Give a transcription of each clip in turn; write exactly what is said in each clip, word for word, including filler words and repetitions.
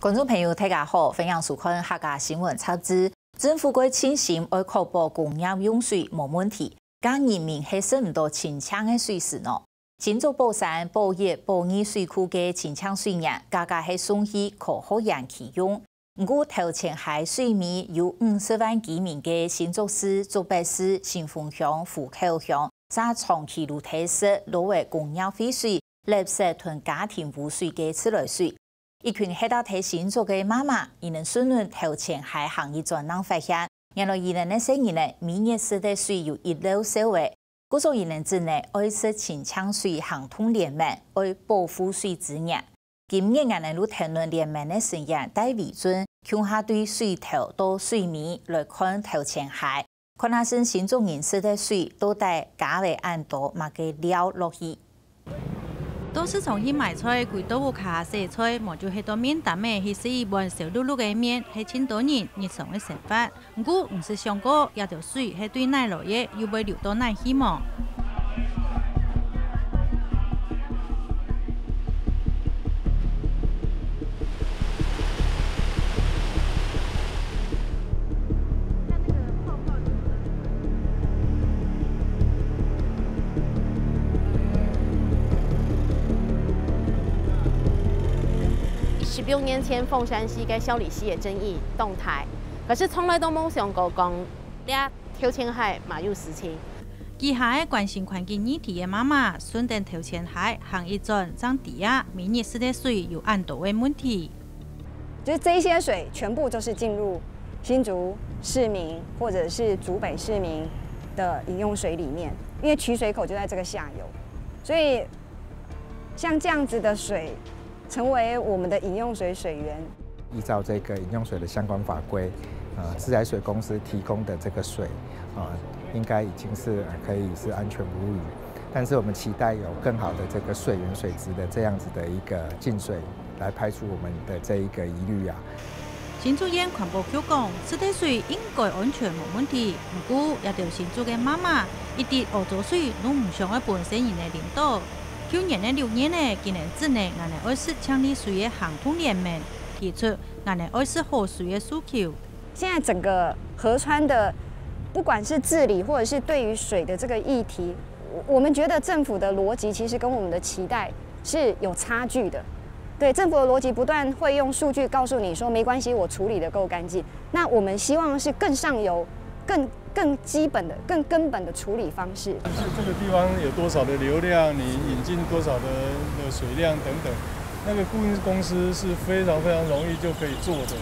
觀眾朋友，大家好，歡迎收看客家新聞雜誌。政府个盡心愛確保工業用水無問題，該人民係食毋到清淨个水時呢？新竹寶山、寶一、寶二水庫个清淨水源，價格係送去科學園區用。毋過頭前溪水尾有五十萬居民个新竹市、竹北市、新豐鄉、湖口鄉，嗄長期攄忒食老个工業廢水、垃圾同家庭污水个自來水。 一群歇到忒新竹个媽媽，佢等順等頭前溪行一轉正發現，原來佢等个細人仔每日食个水有一漏潲仔。故所佢等只能愛食清淨水行動聯盟，愛保護水資源。今日𠊎等就跈等聯盟个成員戴維俊，共下對水頭到水尾來看頭前溪， 看下先新竹人食个水到底加了恁多麼个料落去。到市場去買菜，歸到屋下洗菜，無就係到面擔仔去食一碗燒熝熝个麵，係盡多人日常个生活。毋過，毋識想過，這條水係對哪來个，又會流到哪去無？ 十六年前，鳳山溪跟霄裡溪的爭議當大，可是從來都無想過講，這頭前溪嘛有事情。 幾下个關心環境議題个媽媽，順等頭前溪行一轉，正知啊，每日食个水有恁多个問題。就是這一些水全部就是進入新竹市民或者是竹北市民的飲用水裡面，因為取水口就在這個下游，所以像這樣子的水成為我們的飲用水水源。依照這個飲用水的相關法規，呃，自來水公司提供的這個水，呃，應該已經是，呃，可以是安全無虞。但是我們期待有更好的這個水源水質的這樣子的一個淨水，來排除我們的這一個疑慮啊。 新竹縣環保局講，食个水應該安全無問題，毋過這兜新竹个媽媽一滴屙糟水都毋想愛分細人仔啉到。舊年个六月仔，佢等只能恁仔愛食淨俐水个行動聯盟提出恁仔愛食好水个訴求。現在整個河川的，不管是治理，或者是對於水的這個議題，我，我們覺得政府的邏輯其實跟我們的期待是有差距的。對，政府的邏輯不斷會用數據告訴你說，沒關係，我處理得夠乾淨。那我們希望是更上游、更，更基本的、更根本的處理方式。就是這個地方有多少的流量，你引進多少的，的水量等等，那個顧問公司是非常非常容易就可以做的。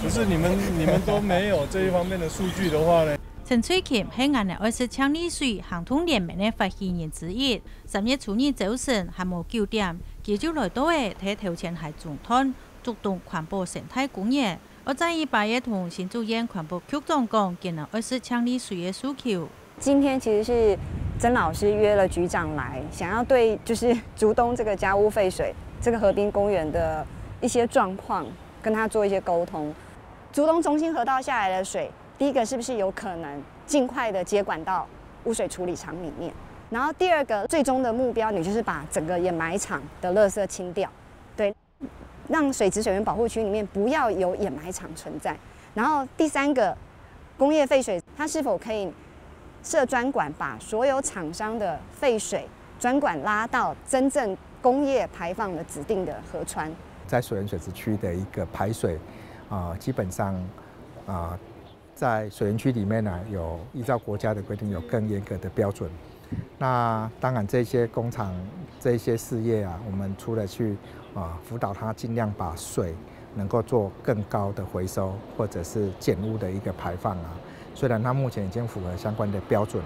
可是你們，你們都沒有這一方面的數據的話呢？陳翠琴係恁仔愛食淨俐水行動聯盟个發起人之一。 三月初二朝晨還無九點，佢就來到了在頭前溪中段竹東環保生態公園，愛再一擺仔同新竹縣環保局長講，佢等愛食淨俐水个訴求。今天其實是曾老師約了局長來，想要對就是竹東這個家屋廢水這個河濱公園的一些狀況跟他做一些溝通。竹東中興河道下來的水，第一個是不是有可能盡快的接管到污水處理廠裡面？然後第二個最終的目標，你就是把整個掩埋場的垃圾清掉，對，讓水質水源保護區裡面不要有掩埋場存在。然後第三個，工業廢水它是否可以設專管，把所有廠商的廢水專管拉到真正工業排放的指定的河川？在水源水質區的一個排水，啊、基本上，啊、在水源區裡面呢，有依照國家的規定有更嚴格的標準。那當然，這些工廠、這些事業啊，我們除了去，啊、輔導他盡量把水能夠做更高的回收，或者是減污的一個排放啊，雖然它目前已經符合相關的標準。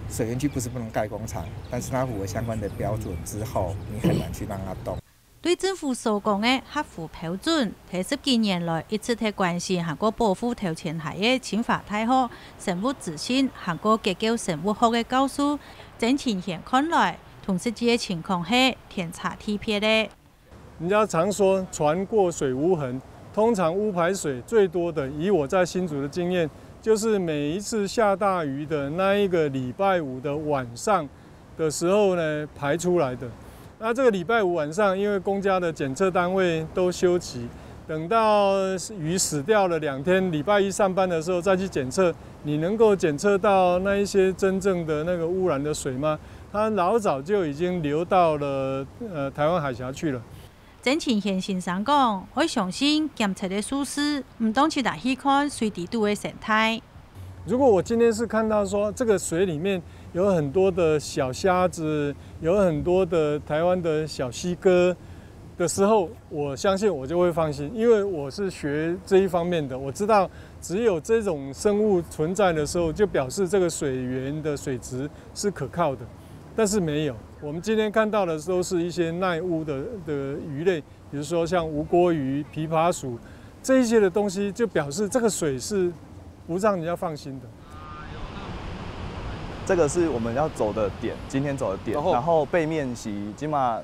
水源區不是不能蓋工廠，但是它符合相關的標準之後，你很難去讓它動。 對政府所講个合乎標準，在十幾年來一直在關心還過保護頭前溪个清華大學生物資訊還過結構生物學个教授曾清賢看來，同實際个情況係天差地別个。人家常說船過水無痕，通常污排水最多的，以我在新竹的經驗，就是每一次下大雨的那一個禮拜五的晚上， 的時候呢排出來的。那這個禮拜五晚上，因為公家的檢測單位都休息，等到鱼死掉了两天，礼拜一上班的时候再去检测，你能够检测到那一些真正的那个污染的水吗？它老早就已经流到了呃台湾海峡去了。曾清贤先生讲，愛相信检测个数字，毋當直接去看水底肚个生态。如果我今天是看到说这个水里面有很多的小虾子，有很多的台湾的小溪哥的时候，我相信我就会放心，因为我是学这一方面的，我知道只有这种生物存在的时候，就表示这个水源的水质是可靠的。但是没有，我们今天看到的都是一些耐污的的鱼类，比如说像无锅鱼、琵琶鼠这一些的东西，就表示这个水是不让人家放心的。这个是我们要走的点，今天走的点，然后然后背面是起码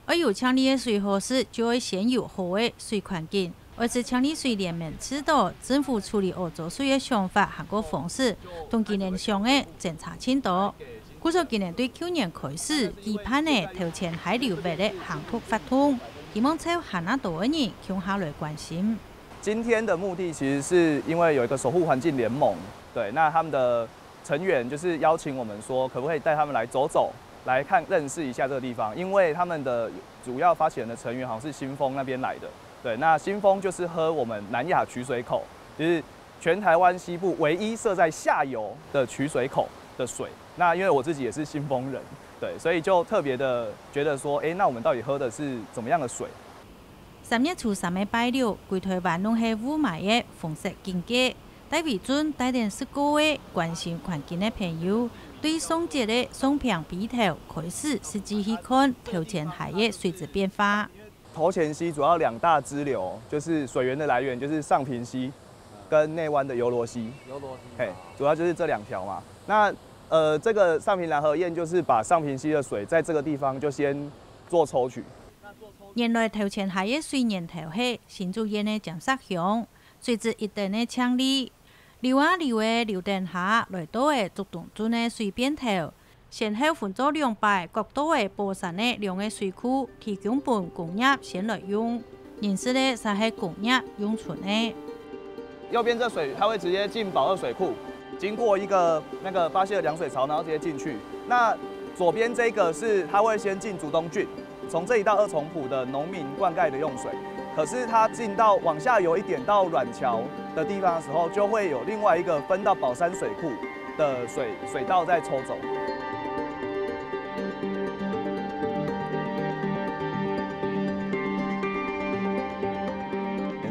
愛有淨俐个水好食，就愛先有好个水環境。愛使淨俐水聯盟知道政府處理屙糟水个想法還過方式，同今年想个精差盡多。故所今年對舊年開始舉辦个頭前溪流域个行讀活動，希望湊還較多个人共下來關心。今天的目的其实是因为有一个守护环境联盟，对，那他们的成员就是邀请我们说，可不可以带他们来走走，来看认识一下这个地方，因为他们的主要发起人的成员好像是新丰那边来的，对，那新丰就是喝我们南亚取水口，就是全台湾西部唯一设在下游的取水口的水。那因为我自己也是新丰人，对，所以就特别的觉得说，哎，那我们到底喝的是怎么样的水？三月初三个拜六，歸台灣攏係霧霾个紅色警戒。戴維俊帶等食過个關心環境个朋友，對上節个上坪陂頭開始實際去看頭前溪个水質變化。頭前溪主要两大支流，就是水源的来源，就是上坪溪跟内湾的油罗溪。油罗溪嘿，主要就是这两条嘛。那呃，这个上坪拦河堰就是把上坪溪的水在这个地方就先做抽取。原來頭前溪个水源頭係新竹縣个尖石鄉，水質一等个淨俐。流啊流个流等下，來到个竹東圳个水變頭，先後分做兩擺，各到个寶山个兩个水庫，提供分工業先來用。 認識个就係工業用村个。右边这水它会直接进宝二水库，经过一个那个巴西的凉水槽，然后直接进去。那左边这个是它会先进竹东郡，从这里到二重埔的农民灌溉的用水。可是它进到往下游一点到软桥的地方的时候，就会有另外一个分到宝山水库的水水道再抽走。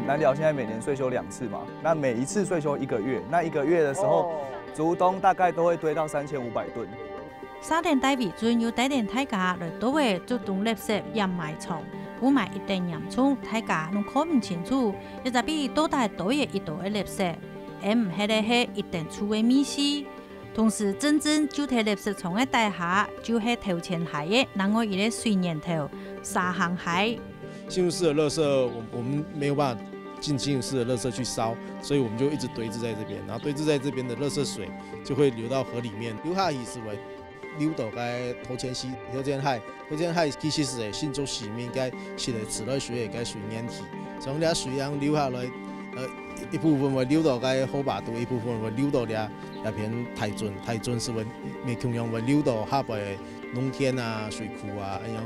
南寮现在每年岁修两次嘛，那每一次岁修一个月，那一个月的时候，竹东大概都会堆到三千五百吨。沙田大围村又帶領大家來到个竹東垃圾掩埋場，霧霾一等嚴重，大家攏看毋清楚，一隻比到底多个一多个垃圾，而毋係个係一等臭个味緒。同時，真正就在垃圾場个底下，就係頭前溪个另外一个水源頭——沙坑溪。新竹市的垃圾，我我们没有办法进新竹市的垃圾去烧，所以我们就一直堆置在这边，然后堆置在这边的垃圾水就会流到河里面，流下去是会流到个头前溪、头前溪。头前溪其实是新竹市面个一个自来水个水源地，从这水样流下来，呃，一部分会流到个河巴肚，一部分会流到这这片大圳，大圳是会，也同样会流到下背个农田啊、水库啊，恁样。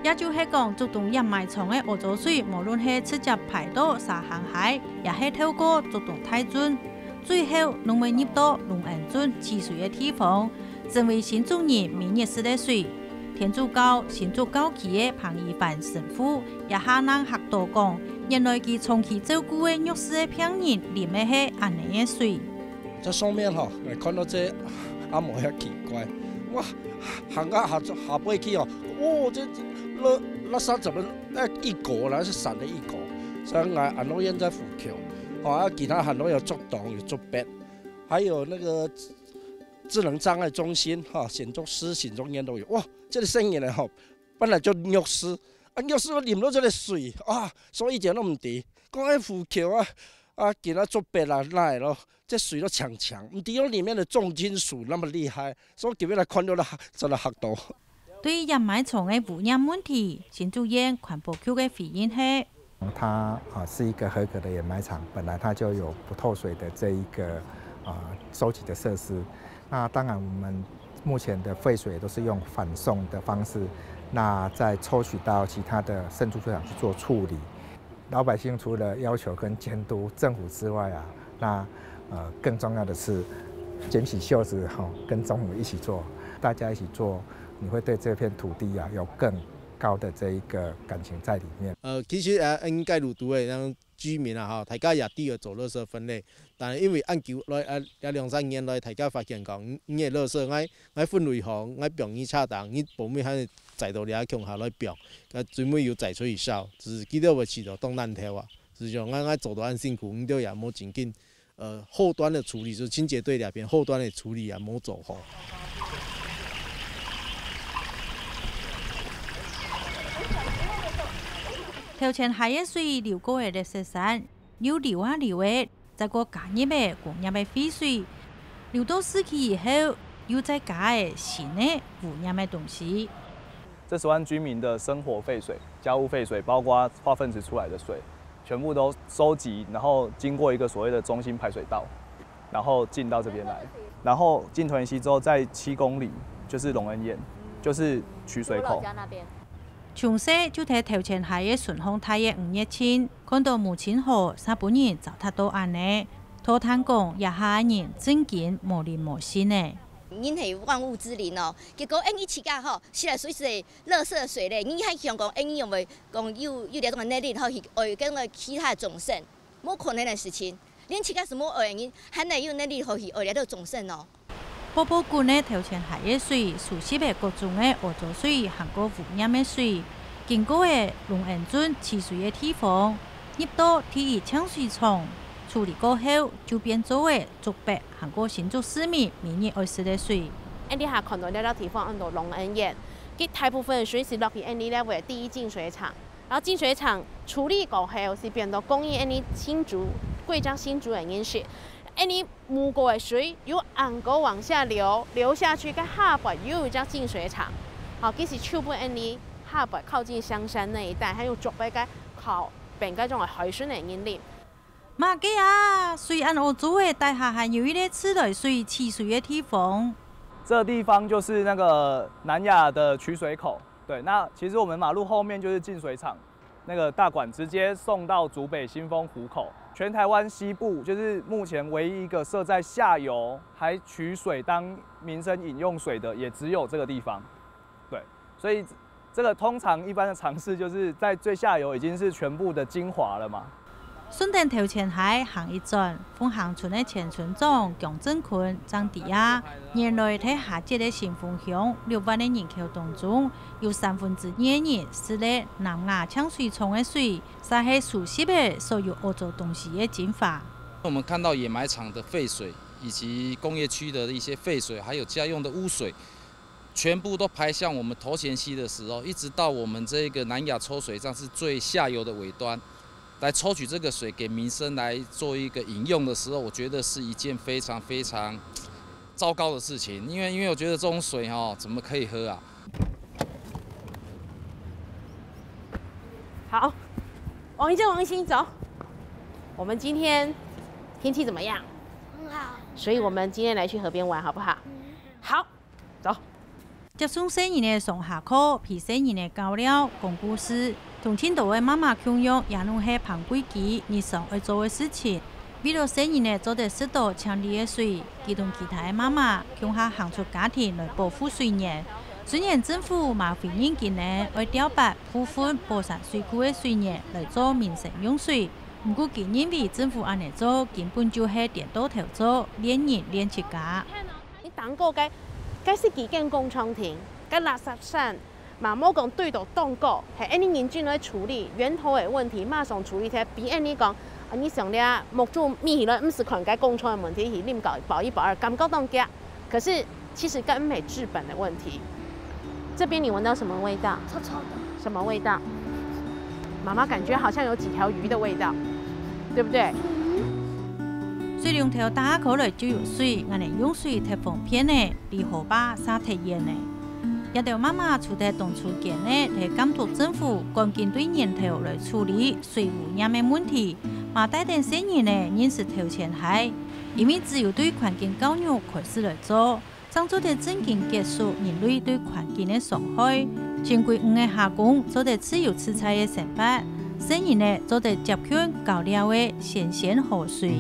也就係講，竹東掩埋場个屙糟水，無論係直接排到沙坑溪，也係透過竹東大圳，最後攏會入到龍安圳取水个地方，成為新竹人每日食个水。天主教新竹教區个彭一凡神父也下令嚇到講，原來佢長期照顧个弱勢个病人啉个係恁呢个水。在上面哈，看到这阿嬷也奇怪，哇，行到下下背去哦，哦，这垃垃圾怎么那一股啦，是散了一股，所以俺俺都现在补救，哦，啊，其他很多有竹东有竹北，还有那个智能障碍中心哈，新竹市新竹县都有，哇，这个声音呢哈，本来就弱势，啊，弱势我啉到这个水啊，所以一点都唔知，讲爱补救啊，啊，其他竹北啦，哪咯。 这水都强强，毋知道里面的重金属那么厉害，所以今日来看到了，真的吓到。對於掩埋場个污染問題，新竹縣環保局个回應係：它啊是一个合格的掩埋场，本来它就有不透水的这一个啊收集的设施。那当然，我们目前的废水都是用反送的方式，那再抽取到其他的生态处理厂去做处理。老百姓除了要求跟监督政府之外啊，那呃更重要的是，卷起袖子吼，跟政府一起做，大家一起做，你会对这片土地啊有更高的这一个感情在里面。呃，其实啊，應該路途的，像居民啊，吼，大家也都有做垃圾分類，但係因為恁久來啊，這兩三年來，大家發現講，你，你个垃圾，𠊎，𠊎分類好，𠊎放你車頂，你後尾還載到這共下來放，啊，最尾又載出去燒，就是佢兜會試著當難頭啊。就是講，𠊎，𠊎做到恁辛苦，你兜也無正經，呃，後端的處理，就是清潔隊這邊後端的處理也無做好。 頭前溪个水流過个垃圾山，又流啊流个，再過加入个污染个廢水，流到市區以後，又再加个新个污染个東西。这十万居民的生活废水、家务废水，包括化粪池出来的水，全部都收集，然后经过一个所谓的中心排水道，然后进到这边来，然后进屯溪之后，在七公里就是龙恩堰，就是取水口。从細就在頭前溪个順風大个吳月清，看到母親河煞分人糟蹋到恁呢，拖嘆講這下个人正經無靈無性呢。人係萬物之靈哦，結果恁呢自家吼，食來水是垃圾水咧，你還想講恁呢有無講有有這種能力吼去愛跟其他眾生？無可能个事情，連自家係無愛个人，還能有能力好去愛這種眾生哦？ 薄薄滾个頭前溪个水，收集个各種个屙糟水，還過污染个水，經過个龍恩圳取水个地方，入到第一淨水廠，處理過後，就變做个竹北還過新竹市民每日愛食个水。恁呢下看到這兜地方安到龍恩堰，佢大部分个水係落去恁呢這位第一淨水廠，然後淨水廠處理過後，係變到供應恁呢新竹、貴州新竹个人食。 恁呢污過个水又恁高往下流，流下去个下背又有一隻淨水廠。好，其實就分恁呢下背靠近香山那一帶，還有竹北个靠邊該種个海脣个人啉。麼个啊，水恁屙糟个，底下還有一個自來水取水个地方。這地方就是那個南亞的取水口。對，那其實我們馬路後面就是淨水廠。 那個大管直接送到竹北新豐湖口。全台灣西部就是目前唯一一個設在下游還取水當民生飲用水的，也只有這個地方。對，所以這個通常一般的嘗試就是在最下游已經是全部的精華了嘛。順等頭前溪行一轉，鳳行村个前村長姜正坤正知啊，原來在下節个新豐鄉六萬个人口當中， 有三分之二个人食个南亞淨水廠个水，就係收集个所有屙糟東西个精華。我們看到掩埋場的廢水，以及工業區的一些廢水，還有家用的污水，全部都排向我們頭前溪的時候，一直到我們這個南亞抽水站是最下游的尾端，來抽取這個水給民生來做一個飲用的時候，我覺得是一件非常非常糟糕的事情，因為因為我覺得這種水哈，怎麼可以喝啊？好，王一正、王一心走。我們今天天氣怎麼樣？很好。所以我們今天來去河邊玩，好不好？好，走。接送細人仔上下課，陪細人仔較尞、講故事，同盡多个媽媽共樣，也攏係盤規矩日常愛做个事情。 為了細人仔做得食到淨俐个水，佢同其他个媽媽共下行出家庭來保護水源。雖然政府嘛會認真个愛調撥部分寶山水庫个水源來做民生用水，毋過佢認為政府恁仔做根本就係顛倒頭做，亂人亂自家。你聽過該該係幾間工廠停，該垃圾山 嘛無講對到當高，係恁仔認真來處理源頭个問題，馬上處理忒，比恁仔講，啊，你想這目珠眯起來，毋使看該工廠个問題，去啉搞一包一包二，感覺當遽。可是其實根本係治本的問題。這邊你聞到什麼味道？臭臭的。什麼味道？媽媽感覺好像有幾條魚的味道，對不對？水龍頭打開來就有水，恁仔用水忒方便呢，離河壩嗄忒遠呢。這兜媽媽除忒當初堅个來監督政府趕緊對源頭來處理水污染个問題，嘛帶等細人仔認識頭前害，因為只有對環境教育開始來做，正做得真經結束人類對環境个傷害。珍貴魚仔蝦公做得自由自在个生活，細人仔做得接近較了个新鮮河水。